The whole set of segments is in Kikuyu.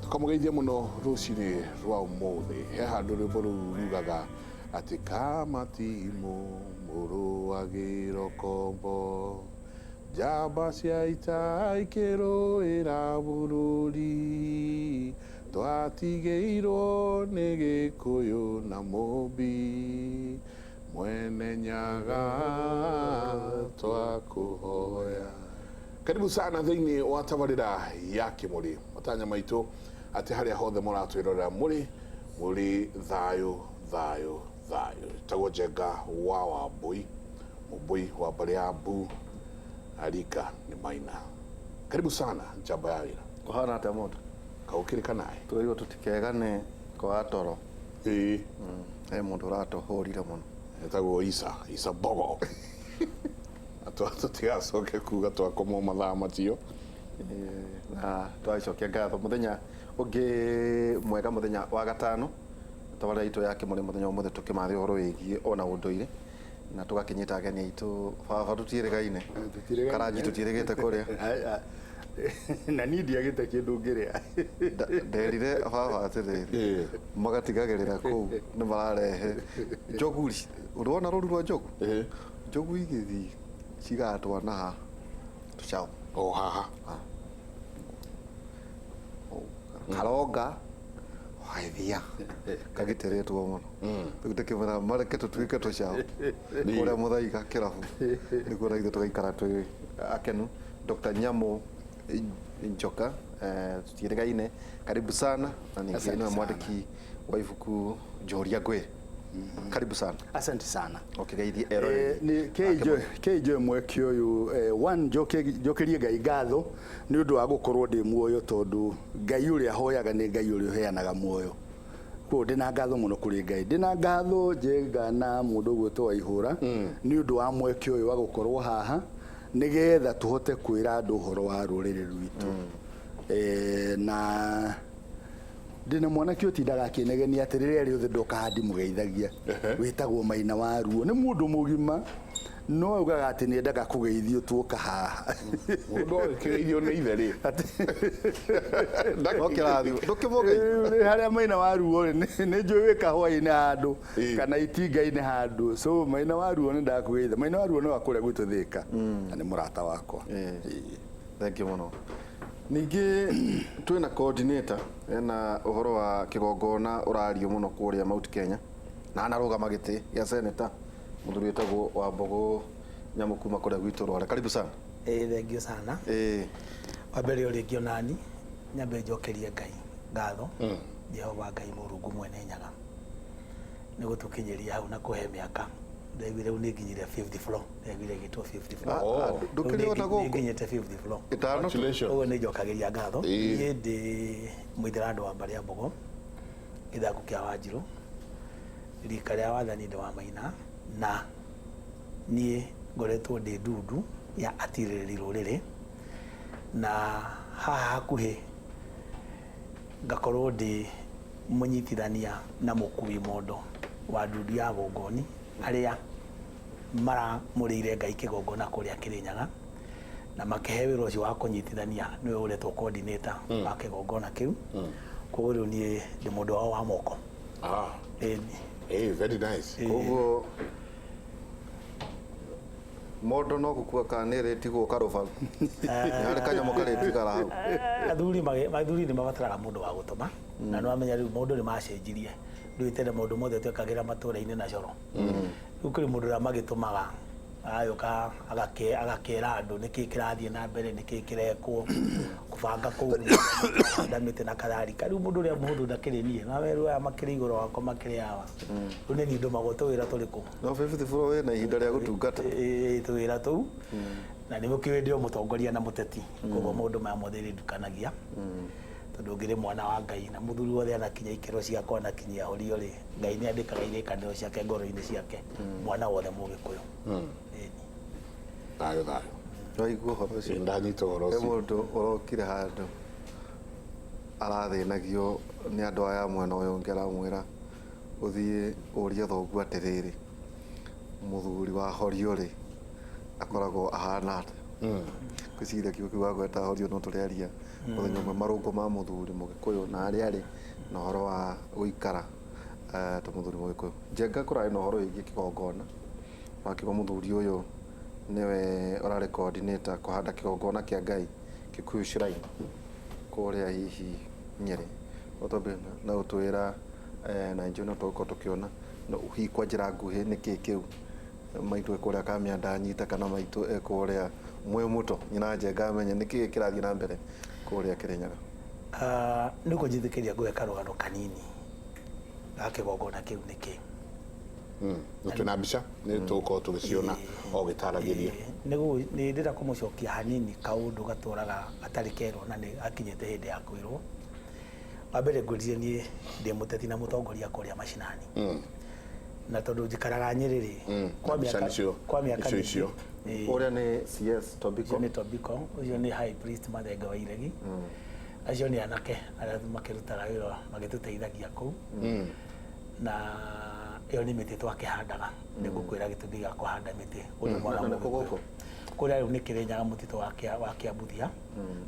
Tũkamũgeithia mũno rũcinĩ rwa ũmũthĩ. He handũ rwĩmbo rũu rugaga atĩ kamatimũ mũrũagĩro kombo njamba cia ita ikĩrũĩra bũrũri twatigĩirwo nĩ Gĩkũyũ na Mũmbi Mwene Nyaga twakũhoya. Karibu sana thĩinĩ wa tabarĩra ya Kĩmũrĩ. Matanya maitũ atĩ harĩa hothe mũratwĩrorera mũrĩ mũrĩ thayũ thayũ thayũ. Tagwo Njenga wa Wambũi, mũmbũi wa mbarĩ ya Mbu, Arika nĩ Maina. Karibu sana njamba ya wĩra. Kũhana atĩa mũndũ? Kaũkĩrĩ kanaĩ? Twerirwo tũtikegane kwaga toro. Ĩĩ. He mũndũ ũratũhũrire mũno. Etagwo Isa, Isa Bogo. Tũtigacoke kuga twakomwo mathaa macio. Na twagĩcokia ngatho mũthenya ũngĩ mwega mũthenya wa gatano tabarĩra itũ ya Kĩmũrĩ mũthenya ũmũthĩ tũkĩmathe ũhoro wĩgiĩ ona ũndũire na tũgakĩnyita ageni aitũ baba tũtiĩrĩgaine karanji tũtiĩrĩgĩte kũrĩa. Na niĩ ndiagĩte kĩndũ ngĩrĩa. Nderire baba atĩrĩrĩ magatigagĩrĩra kũu nĩ mararehe njogu ũrĩ wona rũru rwa njogu njogu igĩthiĩ cigatwa na haha tũcaũ o haha karonga waithia kagitĩrĩtwo mũno rĩu ndĩkĩmwĩra mareke tũtuĩke tũcaũ kũrĩa mũthaiga kĩrabu nĩguo na ithuĩ tũgaikara twĩ akenu. Dr. Nyamu Njoka tũtiĩrĩgaine, karibu sana na ningĩ Asante nĩwe sana. mwandĩki wa ibuku Njũria Ngwĩre. Karibu sana. Asante sana. Ũkĩgeithie eroreri. Nĩ kĩnjoe mweke ũyũ one njokerie Ngai ngatho nĩ ũndũ wa gũkorwo ndĩ muoyo tondũ Ngai ũrĩa hoyaga nĩ Ngai ũrĩa ũheanaga muoyo. Koguo ndĩna ngatho mũno kũrĩ Ngai. Ndĩna ngatho Njenga na mũndũ ũgwĩtwo Waihũra nĩ ũndũ wa mweke ũyũ wa gũkorwo haha nĩgetha tũhote kwĩra andũ ũhoro wa rũrĩrĩ rwitũ. Na ndĩna mwanake ũtindaga akĩnegenia atĩ rĩrĩa rĩothe ndoka haha ndimũgeithagia, wĩtagwo Maina wa Ruo. Nĩ mũndũ mũgima no augaga atĩ nĩ endaga kũgeithio tuoka haha. Mũndũ agĩkĩgeithio nĩ ithe rĩ. No kĩrathimo. Ndũkĩmũgeithia. Rĩ harĩa Maina wa Ruo rĩ, nĩ njũĩ wĩ kahũa-inĩ handũ kana itinga-inĩ handũ. So Maina wa Ruo nĩ ndakũgeithia. Maina wa Ruo nĩ wa kũrĩa gwitũ Thĩka na nĩ mũrata wakwa. Thengiũ mũno. Ningĩ twĩna coordinator ena ũhoro wa kĩgongona ũrario mũno kũrĩa Mount Kenya na anarũgama gĩtĩ gĩa senator mũthuri wĩtagwo Wambũgũ Nyamũ kuma kũrĩa gwitũ Rware. Karibu sana. Ĩĩ thengiũ sana. Ĩĩ. Wa mbere o rĩngĩ onani nyambe njokerie Ngai ngatho Jehova Ngai Mũrungu Mwene Nyaga nĩ gũtũkinyĩria hau na kũhe mĩaka ndaiguire rĩu nĩ nginyire fifth floor ndaiguire ĩgĩtwo fifth floor. Ah, ah, ndũkĩrĩ ona gũkũ? Nĩ nginyĩte fifth floor. Ĩtano tu. Congratulations. Ũguo nĩ njokagĩria ngatho. Ĩĩ. Niĩ ndĩ mũithĩrandũ wa mbarĩ ya Mbogo, gĩthaku kĩa Wanjirũ, rika rĩa wathani ndĩ wa Maina, na niĩ ngoretwo ndĩ ndundu ya atirĩrĩri rũrĩrĩ, na haha hakuhĩ ngakorwo ndĩ mũnyitithania na mũkui mondo wa ndundu ya Gongoni arĩa maramũrĩire Ngai kĩgongona kũrĩa Kĩrĩnyaga na makĩhe wĩra ũcio wa kũnyitithania nĩwe ũretwo coordinator wa kĩgongona kĩu. Koguo rĩu niĩ ndĩ mũndũ wao wa moko. Ah, Ĩni. hey, very nice. Koguo mondo no gũkua kana nĩ ĩrĩtigwo karũbaru harĩ kanyamũ karĩtigara hau. Athuri athuri nĩ mabataraga mũndũ wa gũtũma na nĩ wamenya rĩu maũndũ nĩ macenjirie. Rĩu tene maũndũ mothe twekagĩra matũra-inĩ na coro. Rĩu kũrĩ mũndũ ũrĩa magĩtũmaga agagĩũka agakera andũ nĩkĩ kĩrathiĩ na mbere nĩkĩ kĩrekwo kũbanga kũu kũhanda mĩtĩ na kadhalika. Rĩu mũndũ ũrĩa mũhũthũ ndakĩrĩ niĩ na rĩu aya makĩrĩ igũrũ wakwa makĩrĩ hawa. Rĩu nĩ niĩ ndũmagwo tũwĩra tũrĩkũ? No fifth floor wĩna ihinda rĩa gũtungata. Ĩĩ tũwĩra tũu na nĩ mũkĩũĩ ndĩ o mũtongoria na mũteti koguo maũndũ maya mothe nĩ ndukanagia tondũ ngĩrĩ mwana wa Ngai na mũthuri wothe anakinya ikĩro ciakwa anakinyia horio rĩ Ngai nĩ andĩkaga irĩkanĩro ciake ngoro-inĩ ciake mwana wothe mũgĩkũyũ. Ĩni. Thayũ thayũ. Waigua ũhoro ũcio? Ĩĩ, ndanyita ũhoro He ũcio. mũndũ ũrokire handũ arathĩnagio nĩ andũ aya mwena ũyũ ũngĩ aramwĩra ũthiĩ ũrie thoguo atĩrĩrĩ, mũthuri wa horio rĩ akoragwo ahana atĩa? Ngwĩciria kiugo kĩu wagweta horio no tũrĩaria Mũthenya ũmwe marũngo ma mũthuri Mũgĩkũyũ na harĩa arĩ na ũhoro wa gũikara ta mũthuri Mũgĩkũyũ. Njenga kũrarĩ na ũhoro wĩgiĩ kĩgongona, wakiuga mũthuri ũyũ nĩwe ũrarĩ coordinator kũhanda kĩgongona kĩa Ngai Kikuyu Shrine kũrĩa hihi Nyĩrĩ. No twambe na ũtwĩra na njũ no tũgũkorwo tũkĩona no hihi kwa njĩra nguhĩ nĩkĩ kĩu maitũ e kũrĩa Kamianda anyita kana maitũ e kũrĩa Mwĩmũto nyina Njenga amenye nĩkĩ kĩrathiĩ na mbere kũrĩa Kĩrĩnyaga. Nĩ ũkũnjĩtĩkĩria ngũhe karũgano kanini ga kĩgongona kĩu nĩkĩ. Na twĩna mbica nĩ tũgũkorwo tũgĩciona o gĩtaragĩria. Nĩ ndĩrenda kũmũcokia hanini kaũndũ gatũraga gatarĩ kerwo na nĩ gakinyĩte hĩndĩ ya kwĩrwo. Wa mbere ngwĩrire niĩ ndĩ mũteti na mũtongoria kũrĩa macinani. Na tondũ njikaraga Nyĩrĩ rĩ, Na mbica nĩcio kwa mĩaka nĩcio mĩingĩ, icio. Ũrĩa nĩ CS Tobiko. Ũcio nĩ Tobiko, ũcio nĩ High Priest Mathenge wa Iregi. Acio nĩ anake arĩa makĩrutaga wĩra magĩtũteithagia kũu. Na ĩyo nĩ mĩtĩ twakĩhandaga. Nĩ ngũkwĩra gĩtũmi gĩa kũhanda mĩtĩ. Ũrĩ mwana Na nĩ kũ Mũgĩkũyũ. gũkũ? Kũrĩa rĩu nĩ Kĩrĩnyaga mũtitũ wa Kĩambuthia.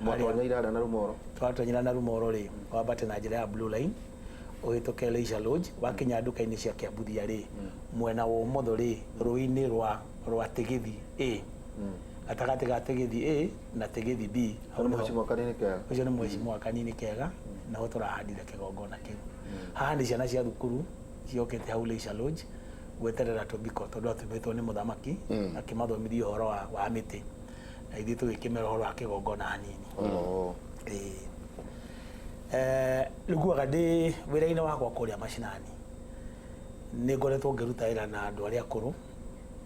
Mwatonyera harĩa na Rumoro. Twatonyera na Rumoro rĩ, wambate na njĩra ya Blue Line, ũhĩtũke Leisure Lodge, wakinya nduka-inĩ cia Kĩambuthia rĩ, mwena wa ũmotho rĩ, rũĩ-inĩ rwa Tigithi A. Gatagatĩ ga Tigithi A na Tigithi B. Hau Nĩ nĩho- mũhecimwa kanini kega. Ũcio nĩ mũhecimwa kanini kega, naho tũrahandire kĩgongona kĩu. Haha nĩ ciana cia thukuru ciokĩte hau Leisure Lodge gweterera Tobiko tondũ atũmĩtwo nĩ mũthamaki akĩmathomithia ũhoro wa mĩtĩ, na ithuĩ tũgĩkĩmera ũhoro wa kĩgongona hanini. Ĩĩ. Rĩu nguaga ndĩ wĩra-inĩ wakwa kũrĩa macinani, nĩ ngoretwo ngĩruta wĩra na andũ arĩa akũrũ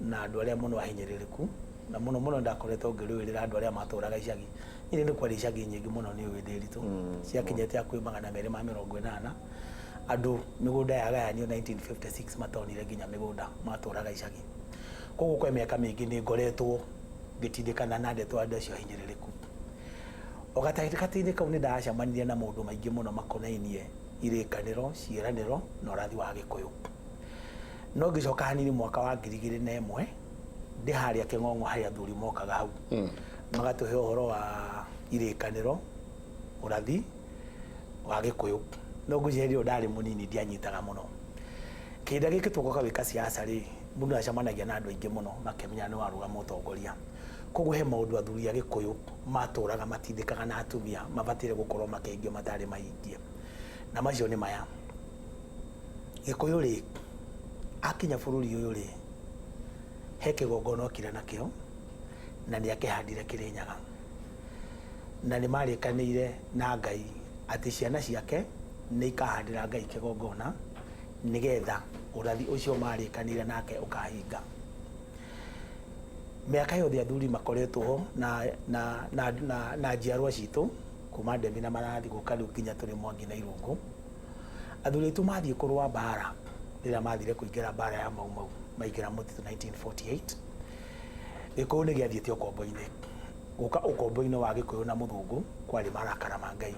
na andũ arĩa mũno ahinyĩrĩrĩku, na mũno mũno ndakoretwo ngĩrũĩrĩra andũ arĩa matũraga icagi. Nyĩrĩ nĩ kwarĩ icagi nyingĩ mũno nĩ ũĩ Ndĩritũ, ciakinyĩte hakuhĩ 280. Andũ mĩgũnda yagayanio 1956 matonire nginya mĩgũnda, matũraga icagi. Koguo kwa mĩaka mĩingĩ nĩ ngoretwo ngĩtindĩkana na ndeto andũ acio ahinyĩrĩrĩku. O gatagatĩ-inĩ kau nĩ ndacemanirie na maũndũ maingĩ mũno makonainie irĩkanĩro, ciĩranĩro na ũrathi wa Gĩkũyũ. No ngĩcoka hanini mwaka wa 2001 ndĩ harĩa Kĩng'ong'o harĩa athuri mokaga hau. Magatũhe ũhoro wa irĩkanĩro, ũrathi wa Gĩkũyũ. No ngwĩciria hĩndĩ ĩyo ndarĩ mũnini ndianyitaga mũno. Kĩhinda gĩkĩ tũgoka gwĩka siasa rĩ, mũndũ acemanagia na andũ aingĩ mũno makĩmenya nĩ warũgama ũtongoria. Koguo he maũndũ athuri a Gĩkũyũ matũraga matindĩkaga na atumia mabataire gũkorwo makĩhingia matarĩ mahingie. Na macio nĩ maya. Gĩkũyũ rĩ, akinya bũrũri ũyũ rĩ, he kĩgongona okire nakĩo na nĩ akĩhandire Kĩrĩnyaga. Na nĩ marĩkanĩire na Ngai atĩ ciana ciake nĩ ikahandĩra Ngai kĩgongona nĩgetha ũrathi ũcio marĩkanĩire nake ũkahinga. Mĩaka yothe athuri makoretwo ho na njiarwa citũ kuma Ndemi na Marathi gũka rĩu nginya tũrĩ Mwangi na Irũngũ. Athuri aitũ mathiĩ kũrũa mbara rĩrĩa mathire kũingĩra mbara ya Mau Mau maingĩra mũtitũ 1948. Gĩkũyũ nĩ gĩathiĩte ũkombo-inĩ. Gũka ũkombo-inĩ wa Gĩkũyũ na Mũthũngũ kwarĩ marakara ma Ngai.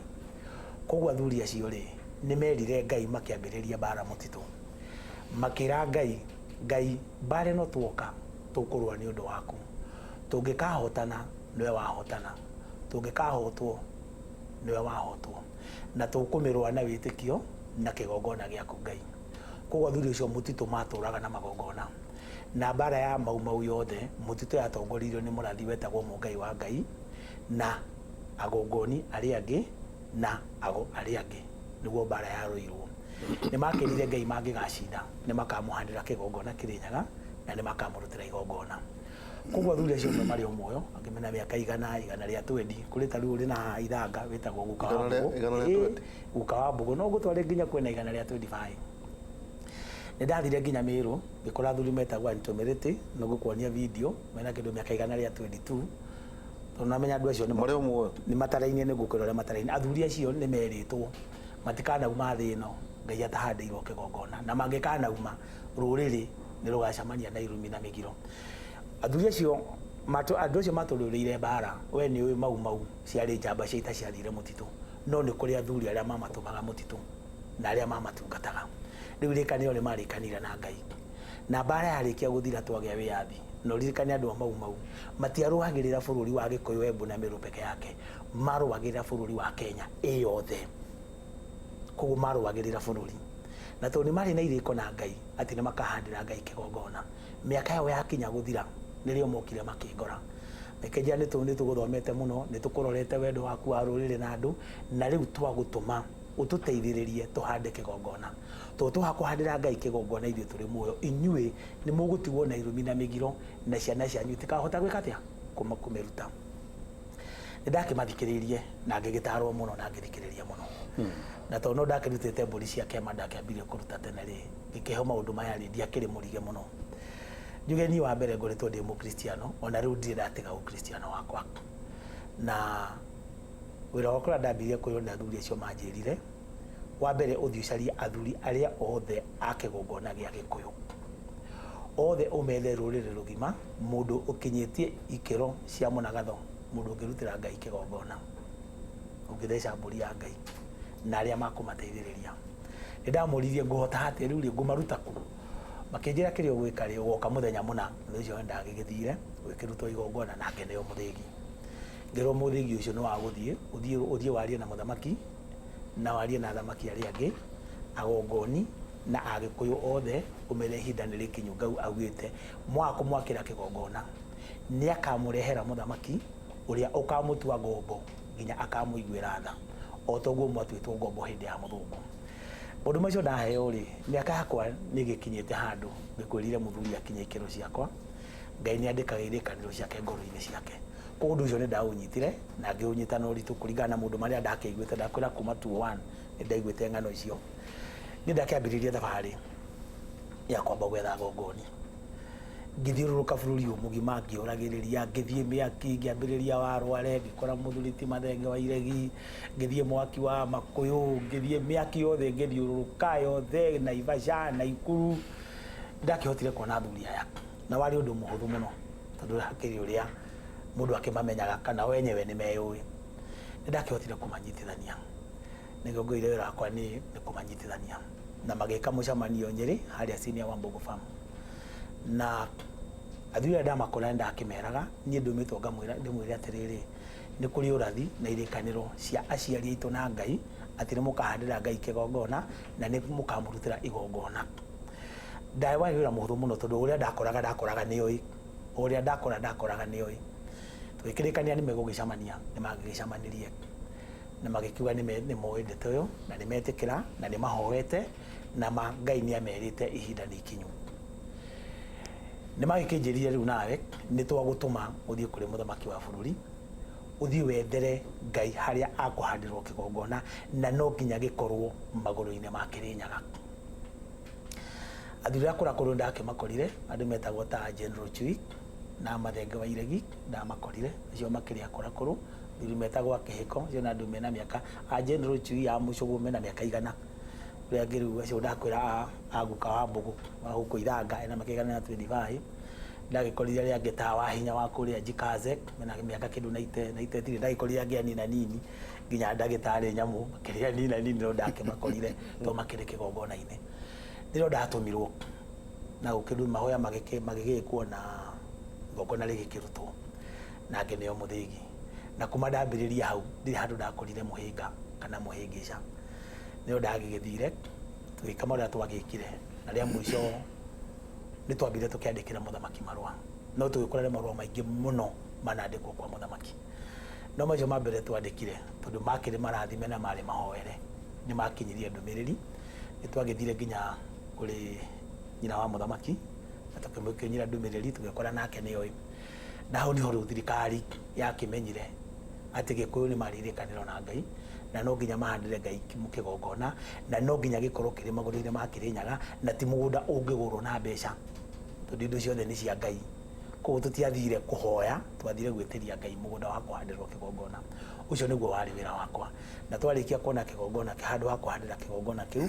Koguo athuri acio rĩ, nĩ merire Ngai makĩambĩrĩria mbara mũtitũ. Makĩra Ngai, Ngai mbara ĩno tuoka tũkũrũa nĩ ũndũ waku. Tũngĩkahotana nĩwe wahotana, tũngĩkahotwo nĩwe wahotwo, na tũkũmĩrũa na wĩtĩkio na kĩgongona gĩaku Ngai. Koguo athuri acio mũtitũ matũraga na magongona. Na mbara ya Mau Mau yothe mũtitũ yatongoririo nĩ mũrathi wetagwo Mũngai wa Ngai na agongoni arĩa angĩ na ago arĩa angĩ nĩguo mbara yarũirwo. Nĩ makĩrire Ngai mangĩgacinda nĩ makamũhandĩra kĩgongona Kĩrĩnyaga na nĩ makamũrutĩra igongona. Koguo athuri acio amwe marĩ o muoyo, angĩ mena mĩaka igana, igana rĩa twendi, kũrĩ ta rĩu ũrĩ na ithanga wĩtagwo guka wa Mbũgũ. Igana rĩa Ĩĩ, twendi. guka wa Mbũgũ. No ngũtware nginya kwĩna igana rĩa 25. Nĩ ndathire nginya Meru, ngĩkora athuri metagwo Antomereti, no ngũkuonia video, mena kĩndũ mĩaka igana rĩa 22. Tondũ namenya andũ acio Marĩ o muoyo? nĩ matarainie, nĩ ngũkwĩra ũrĩa matarainie. Athuri acio nĩ merĩtwo matikanauma thĩ ĩno Ngai atahandĩirwo kĩgongona, na mangĩkanauma rũrĩrĩ nĩ rũgacemania na irumi na mĩgiro. Athuri acio andũ acio matũrũrĩire mbara, we nĩ ũĩ Mau Mau ciarĩ njamba cia ita ciathire mũtitũ, no nĩ kũrĩ athuri arĩa mamatũmaga mũtitũ na arĩa mamatungataga. Rĩu irĩkanĩro nĩ marĩkanire na Ngai. Na mbara yarĩkia gũthira twagĩa wĩyathi, Na ũririkane andũ a Mau Mau matiarũagĩrĩra bũrũri wa Gĩkũyũ, Embu na Meru peke yake, marũagĩrĩra bũrũri wa Kenya ĩyothe. Koguo marũagĩrĩra bũrũri, na tondũ nĩ marĩ na irĩko na Ngai atĩ nĩ makahandĩra Ngai kĩgongona, mĩaka yao yakinya gũthira nĩrĩo mokire makĩngora, makĩnjĩra nĩ tũgũthomete mũno, nĩ tũkũrorete wendo waku wa rũrĩrĩ na andũ, na rĩu twagũtũma ũtũteithĩrĩrie tũhande kĩgongona, tondũ twaga kũhandĩra Ngai kĩgongona ithuĩ tũrĩ muoyo, inyuĩ nĩ mũgũtigwo na irumi na mĩgiro, na ciana cianyu itikahota gwĩka atĩa, kũmĩruta. Nĩ ndakĩmathikĩrĩirie na ngĩgĩtarwo mũno na ngĩthikĩrĩria mũno, na tondũ no ndakĩrutĩte mbũri cia kĩama, ndakĩambirie kũruta tene rĩ, ngĩkĩheo maũndũ maya rĩ, ndiakĩrĩ mũrige mũno. Njuge niĩ wa mbere ngoretwo ndĩ mũkristiano, ona rĩu ndirĩ ndatiga ũkristiano wakwa, na wĩra wakwa ũrĩa ndambirie kwĩrwo nĩ athuri acio manjĩrire, wa mbere ũthiĩ ũcarie athuri arĩa othe a kĩgongona gĩa Gĩkũyũ othe, ũmethe rũrĩrĩ rũgima, mũndũ ũkinyĩtie ikĩro cia mũnagatho, mũndũ ũngĩrutĩra Ngai kĩgongona, ũngĩtheca mbũri ya Ngai na arĩa makũmateithĩrĩria. Nĩ ndamũririe ngũhota atĩa rĩu rĩ, ngũmaruta kũ? Makĩnjĩra kĩrĩa ũgwĩka rĩ, ũgoka mũthenya mũna. Mũthenya ũcio ndagĩgĩthire, gũgĩkĩrutwo igongona na ngĩneo mũthĩgi. Ngĩrwo mũthĩgi ũcio nĩ wa gũthiĩ ũthiĩ warie na mũthamaki na warie na athamaki arĩa angĩ, agongoni na Agĩkũyũ othe, ũmere ihinda nĩ rĩkinyu Ngau augĩte mwaga kũmwakĩra kĩgongona, nĩ akamũrehera mũthamaki ũrĩa ũkamũtua ngombo nginya akamũiguĩra tha, o ta ũguo mwatuĩtwo ngombo hĩndĩ ya mũthũngũ. Maũndũ macio ndaheo rĩ, mĩaka yakwa nĩ ĩgĩkinyĩte handũ ngĩkwĩrire mũthuri akinye ikĩro ciakwa, Ngai nĩ andĩkaga irĩkanĩro ciake ngoro-inĩ ciake. Koguo ũndũ ũcio nĩ ndaũnyitire na ngĩũnyita na ũritũ kũringana na maũndũ marĩa ndakĩiguĩte. Ndakwĩra kuma 21 nĩ ndaiguĩte ng'ano icio. Niĩ ndakĩambĩrĩria thabarĩ ya kwamba gwetha agongoni, ngĩthiũrũrũka bũrũri ũyũ mũgima, ngĩũragĩrĩria, ngĩthiĩ mĩaki, ngĩambĩrĩria wa Rware, ngĩkora mũthuri ti Mathenge wa Iregi, ngĩthiĩ mwaki wa Makũyũ, ngĩthiĩ mĩaki yothe, ngĩthiũrũrũka yothe, Naivasha, Naikuru. Ndakĩhotire kuona athuri aya, na warĩ ũndũ mũhũthũ mũno, tondũ hakĩrĩ ũrĩa mũndũ akĩmamenyaga kana o enyewe nĩ meyũĩ. Nĩ ndakĩhotire kũmanyitithania, nĩguo ngũire wĩra wakwa nĩ kũmanyitithania, na magĩka mũcemanio Nyĩrĩ harĩa Senior Wambogo Farm. Na athuri aya ndamakora nĩ ndakĩmeraga niĩ ndũmĩtwo ngamwĩra ndĩmwĩre atĩrĩrĩ, nĩ kũrĩ ũrathi na irĩkanĩro cia aciari aitũ na Ngai atĩ nĩ mũkahandĩra Ngai kĩgongona na nĩ mũkamũrutĩra igongona. Warĩ wĩra mũhũthũ mũno, tondũ ũrĩa ndakoraga ndakoraga nĩoĩ, ũrĩa ndakora ndakoraga nĩoĩ. Tũgĩkĩrĩkania nĩ megũgĩcemania, nĩ magĩgĩcemanirie na magĩkiuga nĩ moĩ ndeto ĩyo na nĩ metĩkĩra na nĩ mahoete na ma Ngai nĩ amerite ihinda nĩ ikinyu. Nĩ magĩkĩnjĩrire rĩu nawe nĩ twagũtũma ũthiĩ kũrĩ mũthamaki wa bũrũri, ũthiĩ wethere Ngai harĩa akũhandĩrwo kĩgongona, na no nginya gĩkorwo magũrũ-inĩ ma Kĩrĩnyaga. Athuri a kũrĩa kũrũ ndakĩmakorire, andũ metagwo ta General Chui na Mathenge wa Iregi, ndamakorire acio makĩrĩ akũrakũrũ. Athuri metagwo Akĩhĩko, acio na andũ mena mĩaka, a General Chui a Mũcũgũ mena mĩaka 100. Ũrĩa angĩ rĩu acio ndakwĩra a guka wa Mbũgũ wa gũkũ Ithanga ena mĩaka 125. Ndagĩkorire arĩa angĩ ta Wahinya wa kũrĩa Njikaze mena mĩaka kĩndũ 93. Ndagĩkorire angĩ anini anini nginya ndagĩtarĩ nyamũ makĩrĩ anini anini, no ndakĩmakorire tondũ makĩrĩ kĩgongona-inĩ. Nĩrĩo ndatũmirwo na gũkĩrũ mahoya magĩgĩkwo na igongona rĩgĩkĩrutwo na ngĩneo mũthĩgi. Na kuma ndambĩrĩria hau ndirĩ handũ ndakorire mũhĩnga kana mũhĩngĩca. Nĩrĩo ndagĩgĩthire tũgĩka marĩa twagĩkire, na rĩa mũico nĩ twambire tũkĩandĩkĩra mũthamaki marũa, no tũgĩkora nĩ marũa maingĩ mũno manandĩkwo kwa mũthamaki. No macio ma mbere twandĩkire, tondũ makĩrĩ marathime na marĩ mahoere, nĩ makinyirie ndũmĩrĩri. Nĩ twagĩthire nginya kũrĩ nyina wa mũthamaki na tũkĩmũkinyĩra ndũmĩrĩri, tũgĩkora nake nĩoĩ. Na hau niho rĩu thirikari yakĩmenyire atĩ Gĩkũyũ nĩ marĩ irĩkanĩro na Ngai, na no nginya mahandĩre Ngai kĩgongona, na no nginya gĩkorwo kĩrĩ magũrũ-inĩ ma Kĩrĩnyaga, na ti mũgũnda ũngĩgũrwo na mbeca, tondũ indo ciothe nĩ cia Ngai. Koguo tũtiathire kũhoya, twathire gwĩtĩria Ngai mũgũnda wa kũhandĩrwo kĩgongona. Ũcio nĩguo warĩ wĩra wakwa. Na twarĩkia kuona kĩgongona, handũ ha kũhandĩra kĩgongona kĩu,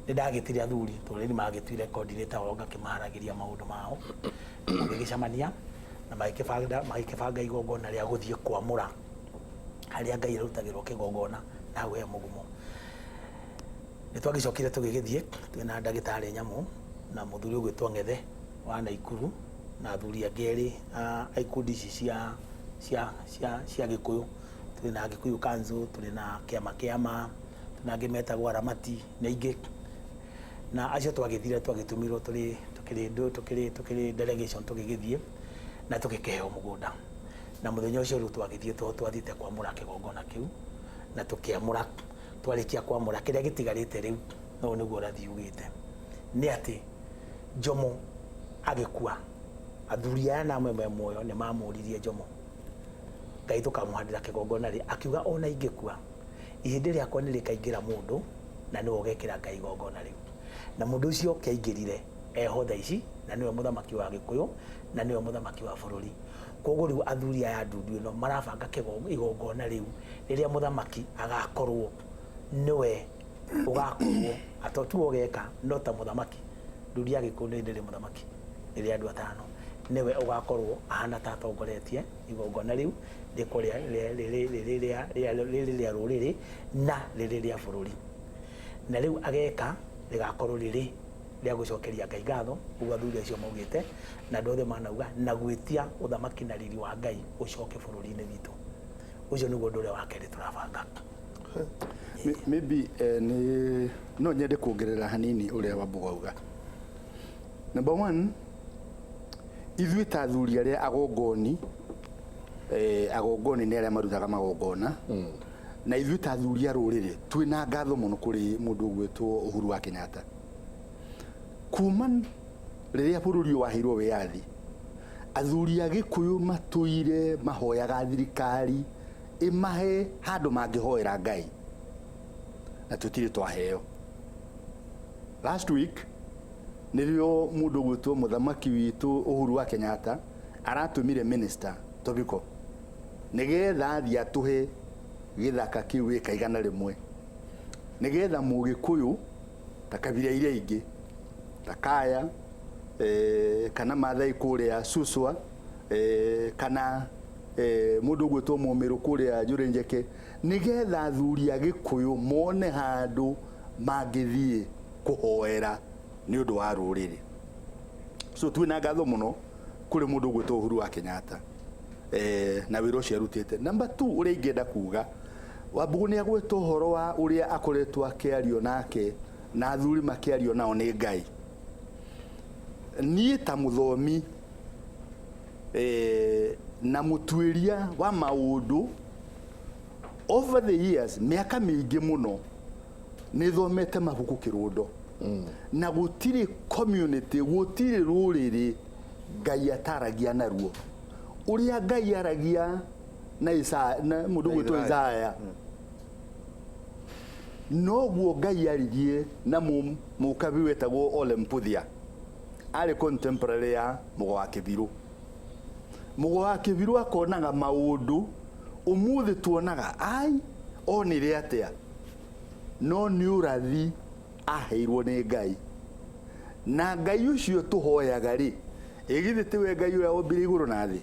nĩ ndagĩtire athuri, tondũ nĩ magĩtuire coordinator wao ngakĩmaharagĩria maũndũ mao. Magĩgĩcemania na magĩkĩbanga igongona rĩa gũthiĩ kwamũra harĩa Ngai arutagĩrwo kĩgongona na hau he mũgumo. Nĩ twagĩcokire tũgĩgĩthiĩ twĩna ndagĩtarĩ nyamũ na mũthuri ũgwĩtwo Ng'ethe wa Naikuru. Na athuri angĩ erĩ a ikundi ici cia Gĩkũyũ. Tũrĩ na Gĩkũyũ Council, tũrĩ na kĩama kĩama, tũrĩ na angĩ metagwo Aramati na ingĩ. Na acio twagĩthire twagĩtũmirwo tũrĩ tũkĩrĩ tũkĩrĩ tũkĩrĩ delegation, tũgĩgĩthiĩ na tũgĩkĩheo mũgũnda. Na mũthenya ũcio rĩu twagĩthiĩ to twathiĩte kwamũra kĩgongona kĩu na tũkĩamũra. Twarĩkia kwamũra, kĩrĩa gĩtigarĩte rĩu no nĩguo ũrathi ugĩte nĩ atĩ Jomo agĩkua, athuri aya na amwe me muoyo nĩ mamũririe Jomo, Ngai tũkamũhandĩra kĩgongona rĩ? Akiuga, ona ingĩkua, ihĩndĩ rĩakwa nĩ rĩkaingĩra mũndũ na nĩwe ũgekĩra Ngai igongona rĩu. Na mũndũ ũcio kĩaingĩrire eho thaa ici, na nĩwe mũthamaki wa Gĩkũyũ na nĩwe mũthamaki wa bũrũri. Koguo rĩu athuri aya ndundu ĩno marabanga igongona rĩu rĩrĩa mũthamaki agakorwo nĩwe ũgakorwo ato tiwe ũgeka, no ta mũthamaki. Ndundu ya Gĩkũyũ nĩ ndĩrĩ mũthamaki, ĩrĩ andũ atano, nĩwe ũgakorwo ahana ta atongoretie igongona rĩu rĩkorwo rĩrĩ rĩa rũrĩrĩ na rĩrĩ rĩa bũrũri. Na rĩu ageka rĩgakorwo rĩrĩ rĩa gũcokeria Ngai ngatho, ũguo athuri acio maugĩte na andũ othe manauga, na gwĩtia ũthamaki na riri wa Ngai ũcoke bũrũri-inĩ witũ. Ũcio nĩguo ũndũ ũrĩa wa kerĩ tũrabanga. Maybe nĩ no nyende kuongerera hanini ũrĩa Wambugu auga. Number one, ithuĩ ta athuri arĩa agongoni, agongoni nĩ arĩa marutaga magongona, na ithuĩ ta athuri a rũrĩrĩ twĩna ngatho mũno kũrĩ mũndũ ũgwĩtwo Uhuru wa Kenyatta. Kuma rĩrĩa bũrũri ũyũ waheirwo wĩyathi, athuri a Gĩkũyũ matũire mahoyaga thirikari ĩmahe handũ mangĩhoera Ngai, na tũtirĩ twaheo. Last week nĩrĩo mũndũ ũgwĩtwo mũthamaki witũ Uhuru wa Kenyatta aratũmire Minister Tobiko nĩgetha athiĩ atũhe gĩthaka kĩu ĩka 100, nĩgetha mũgĩkũyũ ta kabira iria ingĩ ta Kaya, kana Mathai kũrĩa Suswa, kana mũndũ ũgwĩtwo Mũmĩrũ kũrĩa Njũrĩ Njeke, nĩgetha athuri a Gĩkũyũ mone handũ mangĩthiĩ kũhoera nĩ ũndũ wa rũrĩrĩ. So twĩna ngatho mũno kũrĩ mũndũ ũgwĩtwo Uhuru wa Kenyatta na wĩra ũcio arutĩte. Number 2, ũrĩa ingĩenda kuga, Wambugu nĩ agwĩtwo ũhoro wa ũrĩa akoretwo akĩario nake na athuri makĩario nao nĩ Ngai. Niĩ ta mũthomi na mũtuĩria wa maũndũ over the years, mĩaka mĩingĩ mũno nĩ thomete mabuku kĩrũndo, na gũtirĩ community, gũtirĩ rũrĩrĩ Ngai ataragia naruo. Ũrĩa Ngai aragia na Isaya, na mũndũ ũgwĩtwo Isaya, noguo Ngai aririe na mũkabi wetagwo Ole Mputhia, arĩ contemporary ya Mũgo wa Kĩbirũ. Mũgo wa Kĩbirũ akonaga maũndũ ũmũthĩ tuonaga ai onire atĩa, no nĩ ũrathi aheirwo nĩ Ngai. Na Ngai ũcio tũhoyaga rĩ, ĩ githĩ tiwe Ngai ũrĩa wombire igũrũ na thĩ?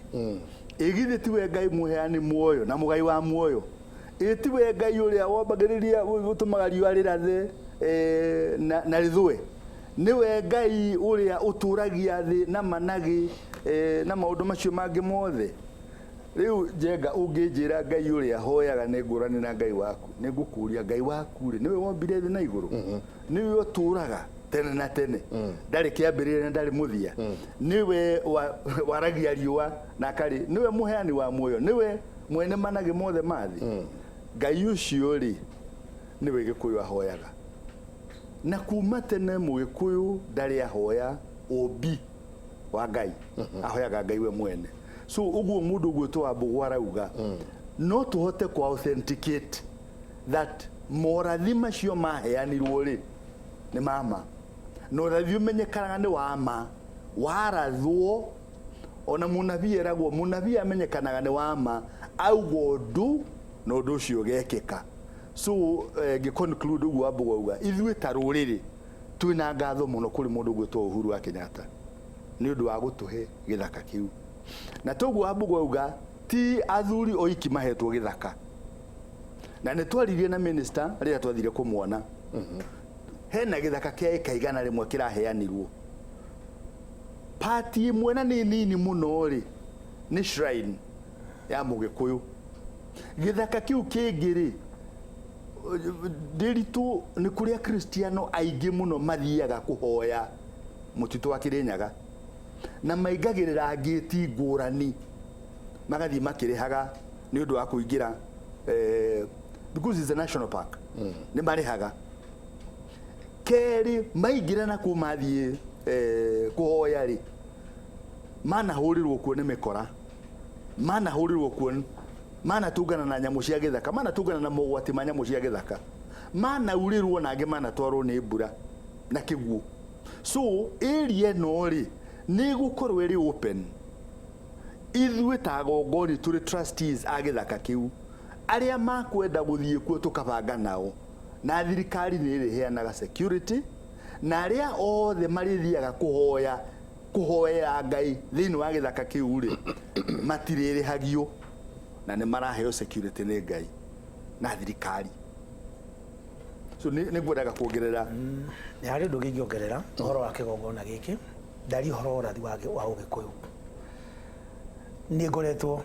Ĩ githĩ tiwe Ngai mũheani muoyo na mũgai wa muoyo? Ĩ tiwe Ngai ũrĩa wombagĩrĩria ũtũmaga riũa rĩrathe na rĩthũe? Nĩwe Ngai ũrĩa ũtũragia thĩ na managĩ na maũndũ macio mangĩ mothe. Rĩu Njenga, ũngĩnjĩra Ngai ũrĩa hoyaga nĩ ngũrani na Ngai waku, nĩ ngũkũria, Ngai waku rĩ, nĩwe wombire thĩ na igũrũ? Nĩwe ũtũraga tene na tene, ndarĩ kĩambĩrĩria na ndarĩ mũthia, nĩwe waragia riũa na akarĩ, nĩwe mũheani wa muoyo, nĩwe mwene managĩ mothe ma thĩ. Ngai ũcio rĩ, nĩwe Gĩkũyũ ahoyaga. Na kuma tene Mũgĩkũyũ ndarĩ ahoya ũmbi wa Ngai, ahoyaga Ngai we mwene. So ũguo mũndũ ũgwĩtwo Wambugu arauga, no tũhote kũ authenticate that morathi macio maheanirwo rĩ nĩ mama, na ũrathi ũmenyekanaga nĩ wa ma warathwo. Ona mũnabii eragwo, mũnabii amenyekanaga nĩ wa ma auga ũndũ na ũndũ ũcio ũgekĩka. So ngĩ conclude ũguo Wambugu auga, ithuĩ ta rũrĩrĩ twĩna ngatho mũno kũrĩ mũndũ ũgwĩtwo Uhuru wa Kenyatta nĩ ũndũ wa gũtũhe gĩthaka kĩu. Na toguo Wambugu auga, ti athuri oiki mahetwo gĩthaka. Na nĩ twaririe na minister rĩrĩa twathire kũmuona, hena gĩthaka kĩa ĩka 100 kĩraheanirwo. Pati ĩmwe na nĩ nini mũno rĩ, nĩ shrine ya Mũgĩkũyũ. Gĩthaka kĩu kĩngĩ rĩ, Ndĩritũ nĩ kũrĩa Kristiano aingĩ mũno mathiaga kũhoya mũtitũ wa Kĩrĩnyaga, na maingagĩrĩra ngĩti ngũrani, magathiĩ makĩrĩhaga nĩ ũndũ wa kũingĩra, because it's a national park, nĩ marĩhaga. Kerĩ, maingĩra na kũu mathiĩ kũhoya rĩ, manahũrĩrwo kuo nĩ mĩkora, manahũrĩrwo kuo, manatũngana na nyamũ cia gĩthaka, manatũngana na mogwati ma nyamũ cia gĩthaka, manaurĩrwo na angĩ manatwarwo nĩ mbura na kĩguũ. So area ĩno rĩ, nĩ ĩgũkorwo ĩrĩ open. Ithuĩ ta agongoni tũrĩ trustees a gĩthaka kĩu, arĩa makwenda gũthiĩ kuo tũkabanga nao, na thirikari nĩ ĩrĩheanaga security, na arĩa othe marĩthiaga kũhoya kũhoera Ngai thĩinĩ wa gĩthaka kĩu rĩ, matirĩrĩhagio na nĩ maraheo security nĩ Ngai na thirikari. So nĩ ngwendaga kuongerera. Nĩ harĩ ũndũ ũngĩ ingĩongerera ũhoro wa kĩgongona gĩkĩ. Ndaria ũhoro wa ũrathi wa Ũgĩkũyũ, nĩ ngoretwo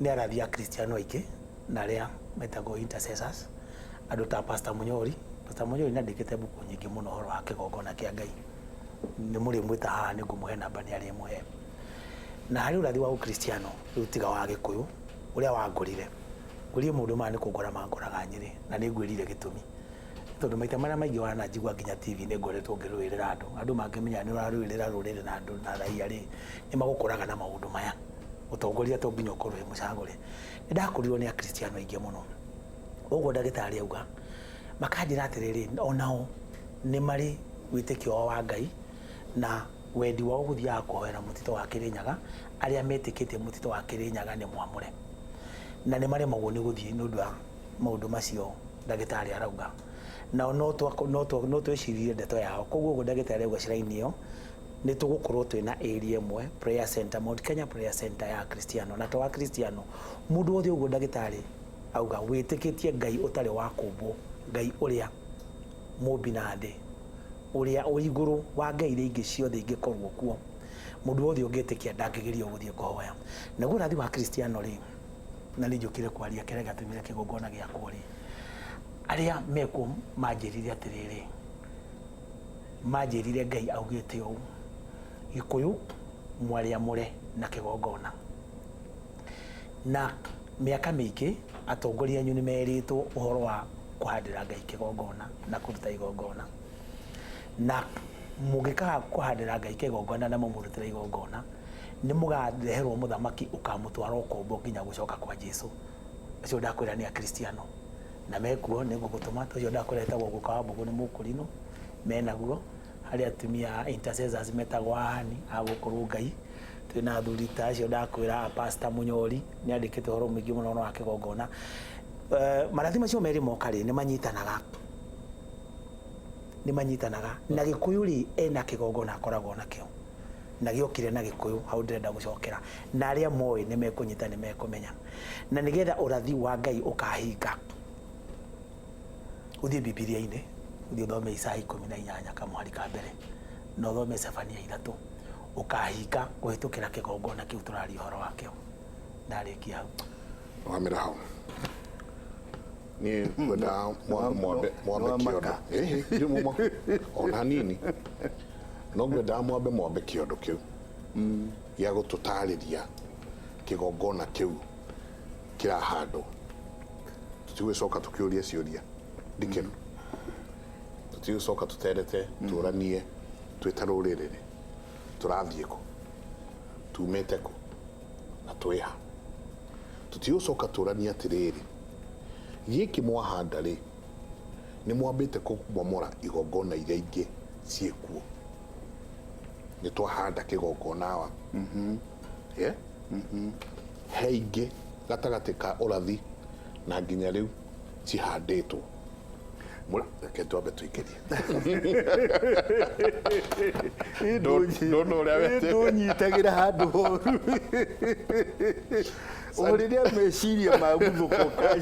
nĩ arathi a Kristiano aingĩ na arĩa metagwo intercessors, andũ ta Pastor Munyori. Pastor Munyori nĩ andĩkĩte mbuku nyingĩ mũno ũhoro wa kĩgongona kĩa Ngai. Nĩ mũrĩmwĩta haha, nĩ ngũmũhe namba nĩ arĩmũhe. Na harĩ ũrathi wa Ũkristiano rĩu tiga wa Gĩkũyũ ũrĩa wangorire, ngũrie maũndũ maya nĩ kũngora mangoraga Nyĩrĩ, na nĩ ngwĩrire gĩtũmi. Tondũ maita marĩa maingĩ wananjigua nginya TV nĩ ngoretwo ngĩrũĩrĩra andũ. Andũ mangĩmenya nĩ ũrarũĩrĩra rũrĩrĩ na andũ na raia rĩ, nĩ magũkoraga na maũndũ maya. Ũtongoria to nginya ũkorwo wĩ mũcagũre. Nĩ ndakorirwo nĩ Akristiano aingĩ mũno. Ũguo ndagĩtarĩ auga, makanjĩra atĩrĩrĩ, onao nĩ marĩ wĩtĩkio wao wa Ngai na wendi wao gũthiaga kũhoera mũtitũ wa Kĩrĩnyaga, arĩa metĩkĩtie mũtitũ wa Kĩrĩnyaga nĩ mwamũre. Na nĩ maremagwo nĩ gũthiĩ nĩ ũndũ wa maũndũ macio ndagĩtarĩ arauga. Nao no no twĩciririe ndeto yao. Koguo ũguo ndagĩtarĩ auga shrine ĩyo, nĩ tũgũkorwo twĩna area ĩmwe, prayer center, Mount Kenya Prayer Center ya Akristiano. Na to Akristiano, mũndũ wothe ũguo ndagĩtarĩ auga wĩtĩkĩtie Ngai ũtarĩ wa kũmbwo, Ngai ũrĩa mũmbi na thĩ, ũrĩa ũrĩ igũrũ wa ngai iria ingĩ ciothe ingĩkorwo kuo, mũndũ wothe ũngĩtĩkia ndangĩgirio gũthiĩ kũhoya. Naguo ũrathi wa Kristiano rĩ, na nĩ njũkire kwaria kĩrĩa gĩatũmire kĩgongona gĩakwo rĩ, arĩa mekuo manjĩrire atĩrĩrĩ, manjĩrire Ngai augĩte ũũ, Gĩkũyũ mwarĩamũre na kĩgongona. Na mĩaka mĩingĩ atongoria anyu nĩ merĩtwo ũhoro wa kũhandĩra Ngai kĩgongona na kũruta igongona. Na mũngĩkaga kũhandĩra Ngai kĩgongona na mũmũrutĩre igongona, nĩ mũgareherwo mũthamaki ũkamũtwara ũkombo nginya gũcoka kwa Jesu. Acio ndakwĩra nĩ Akristiano na mekuo, nĩ ngũgũtũma. Ũcio ndakwĩra etagwo Guka wa Mbũgũ nĩ Mũkũrinũ, menaguo. Harĩ atumia intercessors metagwo ahani a gũkũ Rũngai. Twĩna athuri ta acio ndakwĩra, Pastor Munyori nĩ andĩkĩte ũhoro mũingĩ mũno wa kĩgongona. Marathi macio merĩ moka rĩ, nĩ manyitanaga, nĩ manyitanaga. Na Gĩkũyũ rĩ, ena kĩgongona akoragwo nakĩo, na gĩokire na Gĩkũyũ, hau ndĩrenda gũcokera. Na arĩa moĩ nĩ mekũnyita, nĩ mekũmenya. Na nĩgetha ũrathi wa Ngai ũkahinga, ũthiĩ Bibilia-inĩ, ũthiĩ ũthome Isaya 18 kamũhari ka mbere, na ũthome Zefania 3, ũkahinga kũhĩtũkĩra kĩgongona kĩu tũraria ũhoro wakĩo. Ndarĩkia hau. Rũgamĩra hau. Niĩ ngwendaga mwambe mwambe mwambe kĩondo. Ĩhĩ, ndirĩ mũmaku ona hanini. No ngwendaga mwambe mwambe kĩondo kĩu gĩa gũtũtarĩria kĩgongona kĩu kĩrahandwo. Tũtigũgĩcoka tũkĩũrie ciũria ndikĩru. Tũtigũcoka tũterete tũranie twĩ ta rũrĩrĩ rĩ, tũrathiĩ kũ, tumĩte kũ na twĩ ha. Tũtigũcoka tũranie atĩrĩrĩ, gĩkĩ mwahanda rĩ, nĩ mwambĩte kũmomora igongona iria ingĩ ciĩkuo. Nĩ twahanda kĩgongona hawa. Yeah? He ingĩ gatagatĩ ka ũrathi na nginya rĩu cihandĩtwo. Reke twambe tũingĩrie. Ndona ũrĩa wete. Ndũnyitagĩra handũ horu. O rĩrĩa meciria maguthũkũka.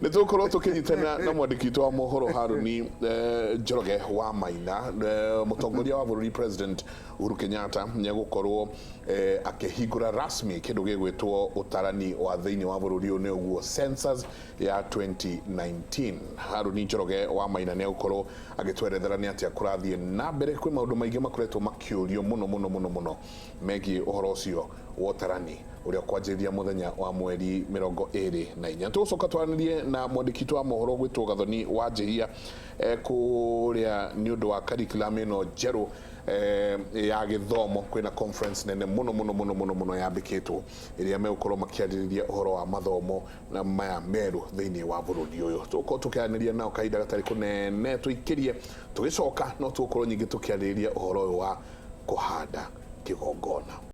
Nä tå korwo tå kä nyitana na mwandä ki witå wa mohoro Haruni Njoroge wa Maina. Mũtongoria wa bũrũri, President Uhuru Kenyatta, nĩ egũkorwo akĩhingũra rasmi kĩndũ gĩgwĩtwo ũtarani wa thĩinĩ wa bũrũri ũyũ, nĩ ũguo census ya 2019. Haruni Njoroge wa Maina nĩ egũkorwo agĩtwerethera nĩ atĩa kũrathiĩ na mbere. Kwĩ maũndũ maingĩ makoretwo makĩũrio mũno mũno mũno mũno megiĩ ũhoro ũcio wa ũtarani ũrĩa kwanjĩrĩria mũthenya wa mweri 24. Tũgũcoka twaranĩrie na mwandĩki witũ wa mohoro gwĩtwo Gathoni wa Njĩhia kũrĩa nĩ ũndũ wa curriculum ĩno njerũ ya gĩthomo. Kwĩna conference nene mũno mũno mũno mũno mũno yambĩkĩtwo ĩrĩa megũkorwo makĩarĩrĩria ũhoro wa mathomo na maya merũ thĩinĩ wa bũrũri ũyũ. Tũgũkorwo tũkĩaranĩria nao kahinda gatarĩ kũnene tũikĩrie. Tũgĩcoka no tũgũkorwo nyingĩ tũkĩarĩrĩria ũhoro ũyũ wa kũhanda kĩgongona.